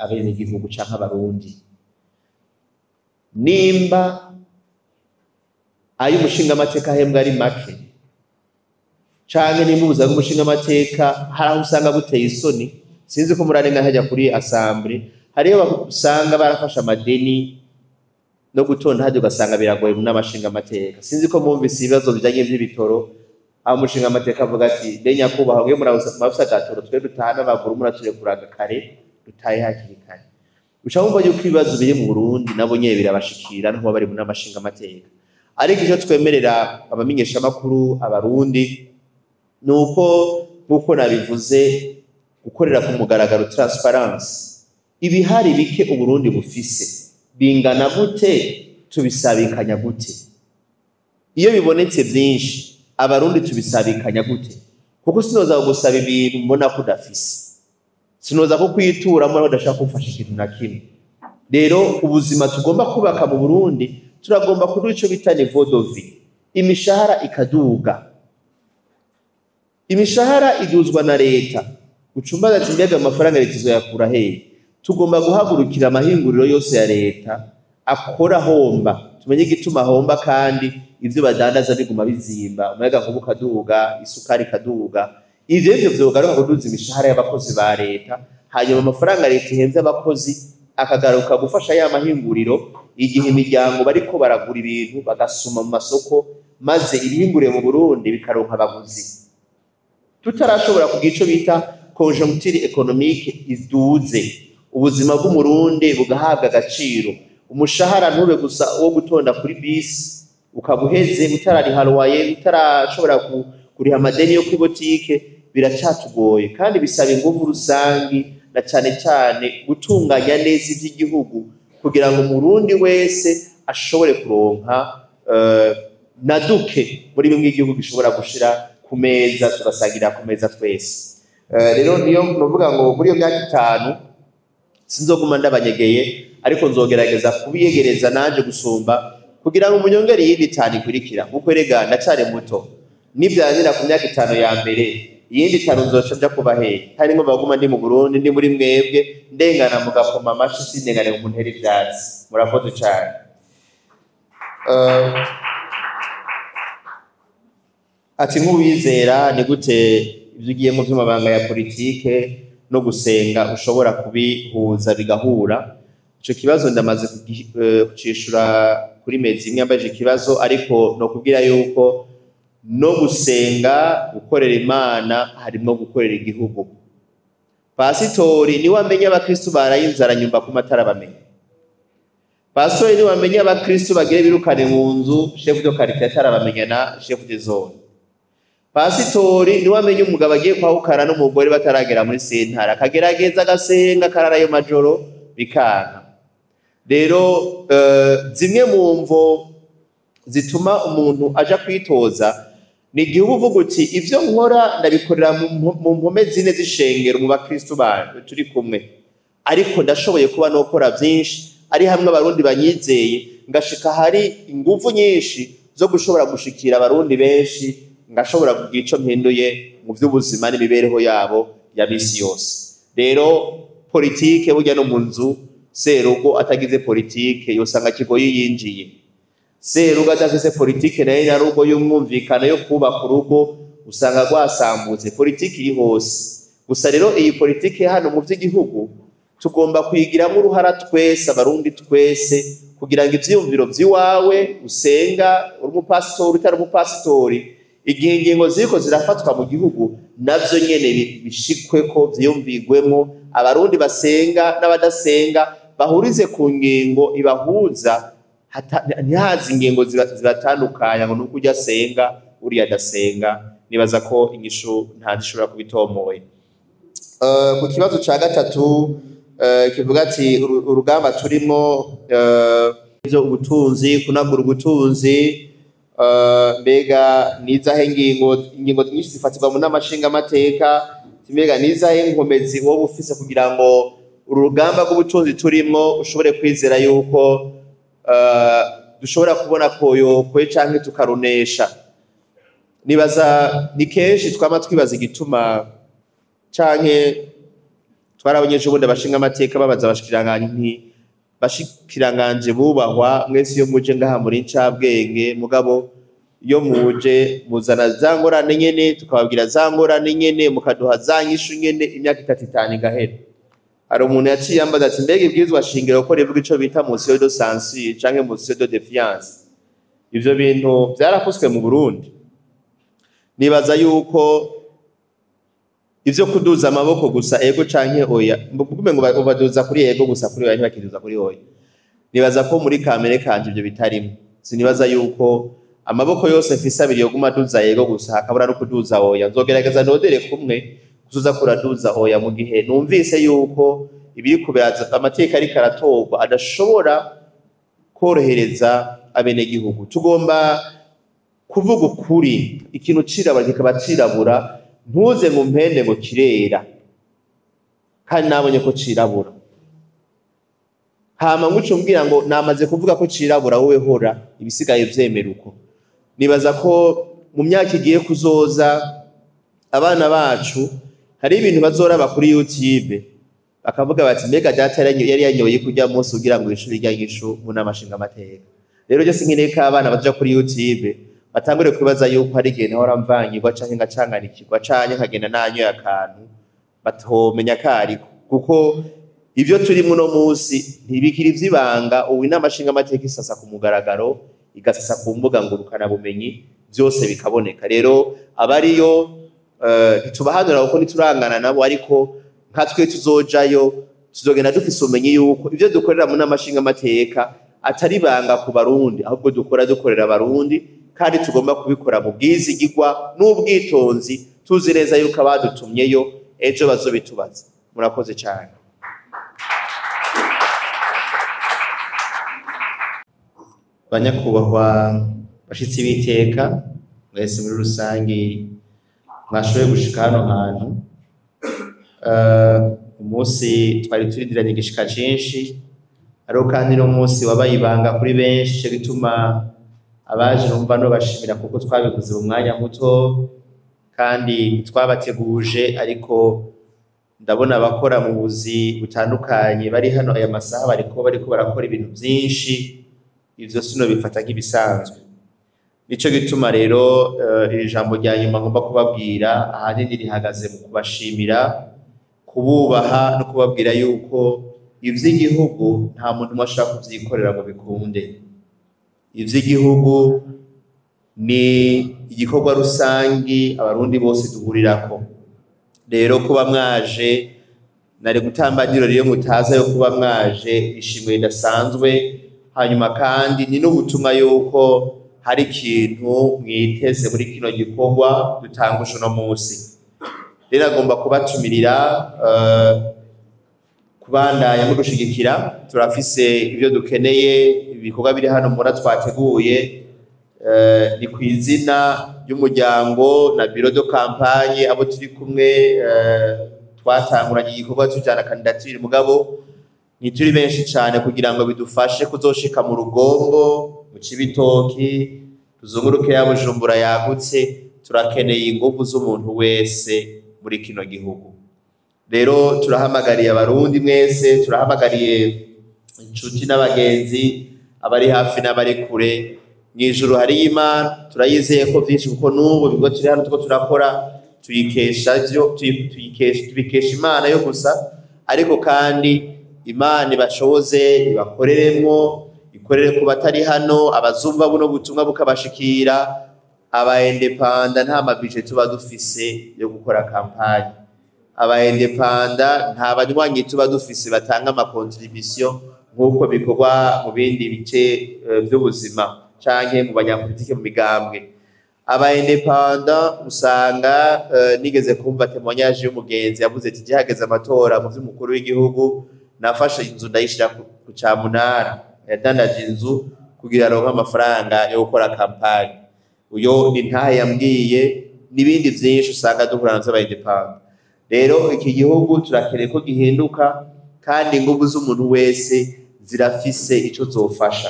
abenegihugu canke abarundi. Nimba ayo umushingamateka ahembwa ari make, canke nimba ubuzima bw'umushingamateka hari aho usanga buteye isoni, sinzi ko murarenga hajya kuri assemblée, hariyo usanga barafashe amadeni no gutonda hajya, ugasanga biragoye mu n'amashingamateka. Sinzi ko mwumvise ibibazo bijanye vy'ibitoro, aho umushingamateka avuga ati mbe nyakubahwa, mwe murafise agatoro, twe dutaha n'amaguru, muraturekuraga kare dutahe hakiri kare. Uca wumva yuko ibibazo biri mu Burundi nabo nyene birabashikira naho baba bari mu n'amashingamateka. Ariko icyo twemerera abamenyeshamakuru, abarundi, ni uko nk'uko nabivuze, gukorera ku mugaragaro, transparence, ibihari bike Uburundi bufise bingana gute, tubisabikanya gute? Iyo bibonetse byinshi, abarundi tubisabikanya gute? Kuko sinoza gusaba ibintu mbona ko udafise, sinoza ko kwitura mbona udashaka kumfasha ikintu na kimwe. Rero ubuzima tugomba kubaka mu Burundi, turagomba kuri ico bita niveau de vie, imishahara ikaduga. Imishahara iduzwa na leta. Ucumbaza ati mbega amafaranga leta izoyakura hehe? Tugomba guhagurukira amahinguriro yose ya leta akora homba, tumenye igituma homba, kandi ivyo badandaza biguma bizimba, umuyaga nkuba ukaduga, isukari ikaduga. Ivyo nivyo vyogaruka kuduza imishahara y'abakozi ba leta, hanyuma amafaranga leta ihemvye abakozi akagaruka gufasha ya mahinguriro igihe imiryango bariko baragura ibintu bagasuma mu masoko, maze ibihinguriye mu Burundi bikaronka abaguzi. Tutarashobora kugira ico bita conjoncture économique iduze, ubuzima bw'Umurundi bugahabwa agaciro, umushahara ntube gusa wo gutonda kuri bisi ukaba uheze utarariha loyer, utarashobora kuriha amadeni yo kuri botike, biracatugoye kandi bisaba inguvu rusangi na cane cane gutunganya neza ivy'igihugu kugira ngo Umurundi wese ashobore kuronka na duke muri bimwe igihugu gishobora gushira ku meza, tugasangira ku meza twese. Rero niyo novuga ngo muri iyo myaka 5 sinzoguma ndabanyegeye, ariko nzogerageza kubiyegereza nanje gusumba kugira ngo umunyongere yindi 5 ikurikira, kuko erega ndacari muto, nivyanira ku myaka 5 ya mbere, iyindi 5 nzoca nja kuba hehe? Kandi ngomba kuguma ndi mu Burundi, ndi muri mwebwe, ndengana mugakoma amashi, sindengane mu ntera ivyatsi. Murakoze cane. Ati nk'uwizera ni gute ivyo ugiye mu vy'amabanga ya politike no gusenga ushobora kubihuza bigahura? Ico kibazo ndamaze kucishura kuri mezi imwe yambaje ikibazo, ariko no kubwira yuko no gusenga gukorera Imana harimo gukorera igihugu. Pasitori niwe amenya abakristo baraye inzara nyumba ku matara bamenye. Pasitori niwe amenya abakristo bagire birukane mu nzu, chef de quartier atarabamenya na chef de zone. Pasitori niwe amenya umugabo agiye kwahukana n'umugore bataragera muri sentara, akagerageza agasenga karara ayo majoro bikanka. Rero zimwe mu mvo zituma umuntu aja kwitoza ni igihe uba uvuga uti ivyo nkora ndabikorera mu mpome zine z'ishengero mu bakristo banje turi kumwe, ariko ndashoboye kuba nokora vyinshi ari hamwe abarundi banyizeye, ngashika hari inguvu nyinshi zo gushobora gushikira abarundi benshi, ngashobora kugira ico mpinduye mu vy'ubuzima n'imibereho yabo ya misi yose. Rero politike burya no mu nzu, serugo atagize politike yosanga kigoyi yinjiye. Serugo adafise politike naye na rugo y'umwumvikano yo kubaka urugo usanga rwasambutse. Politike iri hose. Gusa rero iyi politike hano mu vy'igihugu tugomba kuyigiramo uruhara twese, abarundi twese, kugira ngo ivyiyumviro vy'iwawe usenga uri umupasitori utari umupasitori, igihe ingingo ziriko zirafatwa mu gihugu navyo nyene bishikweko vyiyumvigwemo, abarundi basenga n'abadasenga bahurize ku ngingo ibahuza, ntihaze ingingo zibatandukanya ngo nuko ujya asenga uriya adasenga. Nibaza ko inyishu nta zishobora kubitomoye. Ku kibazo ca gatatu kivuga ati urugamba turimo ivyo ubutunzi, kunagura ubutunzi, mbega nizahe ingingo nyinshi zifatirwa mu nama nshingamateka, mbega nizahe inkomezi wowe ufise kugira ngo uru rugamba rw'ubutunzi turimo ushobore kwizera yuko dushobora kubona koyokwe canke tukarunesha. Nibaza ni kenshi twama twibaza igituma canke twarabonye ejo bundi abashinga amateka babaza abashikiranganje nti bashikiranganje bubahwa mwese iyo muje ngaha muri ncabwenge, mugabo iyo muje muzana za ngorane nyene, tukababwira za ngorane nyene, mukaduha za nyishu nyene, imyaka 3 5 igahera. Hari umuntu yaciye ambaza ati mbega ibwirizwa shingiro ko rivuga ico bita motion de censure canke motion de défiance, ivyo bintu vyarafuswe mu Burundi. Nibaza yuko ivyo kuduza amaboko gusa ego canke oya, mbugume ngo baduza kuri ego gusa, kuri oya ntibakiduza kuri oya. Nibaza ko muri kamere kanje ivyo bitarimo. Sinibaza yuko amaboko yose mfise abiri yoguma aduza ego gusa hakabura no kuduza oya. Nzogerageza nodere kumwe kuzuza kuraduza oya mu gihe numvise yuko ibiri kuberaza amateka ariko aratorwa adashobora korohereza abenegihugu. Tugomba kuvuga ukuri, ikintu cirabura kikaba cirabura, Ntuze ngo mpende ngo kirera kandi nabonye ko cirabura, hama nguce umbwira ngo namaze kuvuga ko cirabura, wowe hora ibisigaye vyemera uko. Nibaza ko mu myaka igiye kuzoza abana bacu hari ibintu bazoraba kuri YouTube bakavuga bati mbega data yari yanyoye kurya munsi kugira ngo ishuri rya nyishu mu nama nshingamateka. Rero je sinkeneye ko abana baja kuri YouTube batangure kwibaza yuko hari igihe nahora mvangirwa canke ngacanganikirwa canke nkagenda nanyoye akantu batomenya kariko, kuko ivyo turi muno munsi ntibikiri ivy'ibanga. Ubu inama nshingamateka isasa ku mugaragaro, igasasa ku mbuga ngurukana bumenyi, vyose bikaboneka. Rero abariyo ntitubahanura kuko ntiturangana nabo, ariko nka twe tuzojayo tuzogenda dufise ubumenyi yuko ivyo dukorera mu nama nshingamateka atari ibanga ku Barundi, ahubwo dukora dukorera Abarundi, kandi tugomba kubikora mu bwizigirwa n'ubwitonzi, tuzi neza yuko abadutumyeyo ejo bazobitubaza. Murakoze cyane. Banyakubahwa bashitsi b'iteka mwese muri rusangi mwashoboye gushika hano hantu, umunsi twari turindiranye igishika cinshi, ariko kandi no munsi wabaye ibanga kuri benshi, ico gituma abaje numva no bashimira kuko twabikoze mu mwanya muto kandi twabateguje. Ariko ndabona abakora mu buzi butandukanye bari hano aya masaha bariko barakora ibintu vyinshi, ivyo sino bifata nk'ibisanzwe. Nico gituma rero iri jambo rya nyuma ngomba kubabwira ahanini rihagaze mu kubashimira, kububaha no kubabwira yuko ivy'igihugu nta muntu umwe ashobora kuvyikorera ngo bikunde. Ivy'igihugu ni igikorwa rusangi Abarundi bose duhurirako. Rero kuba mwaje, nari gutambagiro rero mutaza yo kuba mwaje, ishimwe ridasanzwe. Hanyuma kandi ni n'ubutumwa yuko hari ikintu mwiteze muri kino gikorwa dutanguje uno munsi. Rero agomba kubatumirira kubandanya mudushigikira. Turafise ivyo dukeneye, ibikorwa biri hano mura twateguye, ni kw'izina ry'umuryango na bureau de campagne abo turi kumwe, twatanguranye igikorwa tujana candidature, mugabo ntituri benshi cane kugira ngo bidufashe kuzoshika mu Rugombo, mu Cibitoki, tuzunguruke ya Bujumbura yagutse. Turakeneye inguvu z'umuntu wese muri kino gihugu. Rero turahamagariye Abarundi mwese, turahamagariye inshuti n'abagenzi, abari hafi n'abari kure. Mw'ijuru hari Imana, turayizeye ko vyinshi, kuko n'ubu ibigo turi hano turiko turakora tuyikesha vyo, tubikesha Imana yo gusa. Ariko kandi Imana ibashoboze, ibakoreremwo, ikorere ku batari hano, abazumva buno butumwa bukabashikira. Aba indépendants nta ma budget tuba dufise yo gukora campagne, aba indépendants nta banywanyi tuba dufise batanga ama contribution nk'uko bikorwa mu bindi bice vy'ubuzima canke mu banyapolitike mu migambwe. Aba indépendants usanga, nigeze kumva témoignage y'umugenzi yavuze ati gihageze amatora mu vy'umukuru w'igihugu nafashe inzu ndayishira ku camunara, yadandaje inzu kugira aronke amafaranga yo gukora campagne. Uyo ni ntahe yambwiye n'ibindi vyinshi usanga duhura navyo aba indépendants. Rero iki gihugu turakeneye ko gihinduka, kandi inguvu z'umuntu wese zirafise ico zofasha.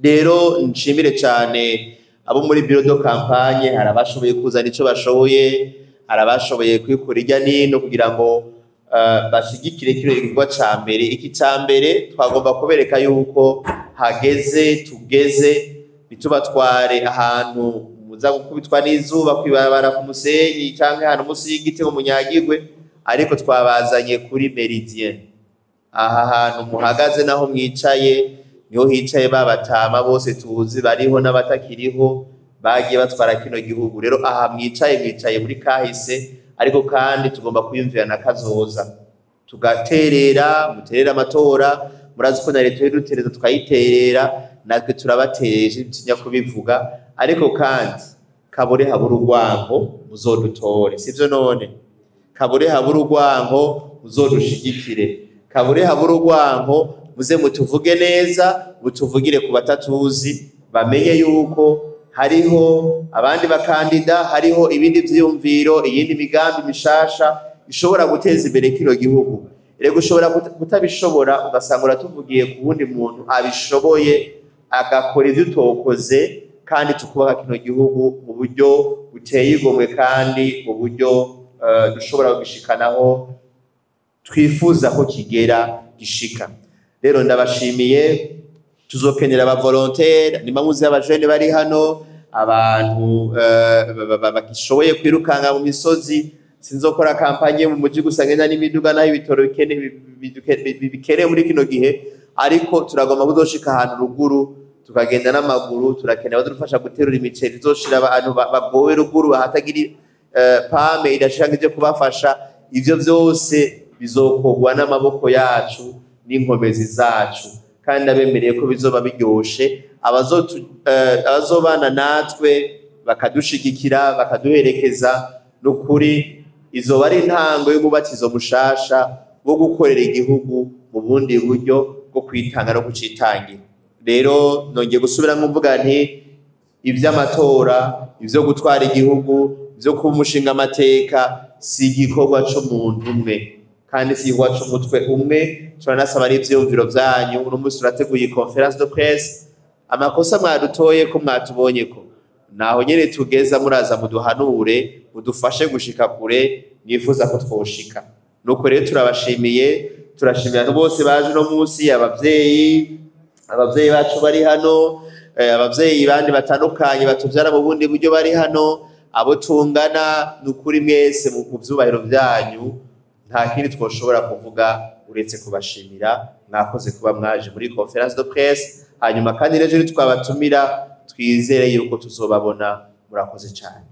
Rero nshimire cane abo muri bureau de campagne, hari abashoboye kuzana ico bashoboye, hari abashoboye kwikura irya nino kugira ngo bashigikire kino gikorwa ca mbere. Iki ca mbere twagomba kubereka yuko hageze, tugeze ntitubatware ahantu muza gukubitwa n'izuba kwibarabara ku musenyi canke ahantu musi y'igiti ngo munyagirwe, ariko twabazanye kuri Méridien. Aha hantu muhagaze naho mwicaye niho hicaye babatama bose tuzi bariho n'abatakiriho bagiye batwara kino gihugu. Rero aha mwicaye, mwicaye muri kahise, ariko kandi tugomba kwiyumvira na kazoza, tugaterera, muterera amatora. Murazi ko na leta idutereza tukayiterera, natwe turabatereje, ntitinya kubivuga. Ariko kandi kabure habura urwango, muzodutore, sivyo? None kabure habura urwango, muzodushigikire. Kabure habura urwango, muze mutuvuge neza, mutuvugire ku batatuzi bamenye yuko Hariho abandi bakandida, hariho ibindi vyiyumviro, iyindi migambi mishasha ishobora guteza imbere kino gihugu. Rego ushobora kutabishobora, ugasanga uratuvugiye ku wundi muntu abishoboye, agakora ivyo utokoze, kandi tukubaka kino gihugu mu buryo buteye igomwe kandi mu buryo dushobora kugishikanaho twifuza ko kigera gishika. Rero ndabashimiye, tuzokenera aba volontaire, nimba muzi abajene bari hano, abantu bagishoboye kwirukanga mu misozi. Sinzokora campagne mu muji gusa ngenda n'imiduga naho ibitoro bikene muri kino gihe, ariko turagomba kuzoshika ahantu ruguru tukagenda n'amaguru. Turakenera abadufasha guterura imiceri tuzoshira abantu bagowe ruguru bahatagira PAM idashaka ivyo kubafasha. Ivyo vyose bizokorwa n'amaboko yacu n'inkomezi zacu, kandi abemereye ko bizoba biryoshe. Abazobana natwe bakadushigikira, bakaduherekeza, n'ukuri izoba ari intango y'umubatizo mushasha wo gukorera igihugu mu bundi buryo bwo kwitanga no kucitangira. Rero nongeye gusubiramwo mvuga nti ivy'amatora, ivyo gutwara igihugu, ivyo kuba umushinga amateka si igikorwa c'umuntu umwe, kandi si igikorwa c'umutwe umwe. Turanasaba n'ivyiyumviro vyanyu. Uno munsi turateguye conférence de presse, amakosa mwadutoye ko mwatubonye ko naho nyene tugeza, muraza muduhanure, mudufashe gushika kure mwifuza ko twoshika. Nuko rero turabashimiye, turashimira abantu bose baje uno munsi, abavyeyi bacu bari hano, abavyeyi bandi batandukanye batuvyara mu bundi buryo bari hano, abo tungana. Nukuri mwese mu vyubahiro vyanyu, nta kindi twoshobora kuvuga uretse kubashimira. Mwakoze kuba mwaje muri conférence de presse, hanyuma kandi n'ejo nitwabatumira twizere yuko tuzobabona. Murakoze cyane.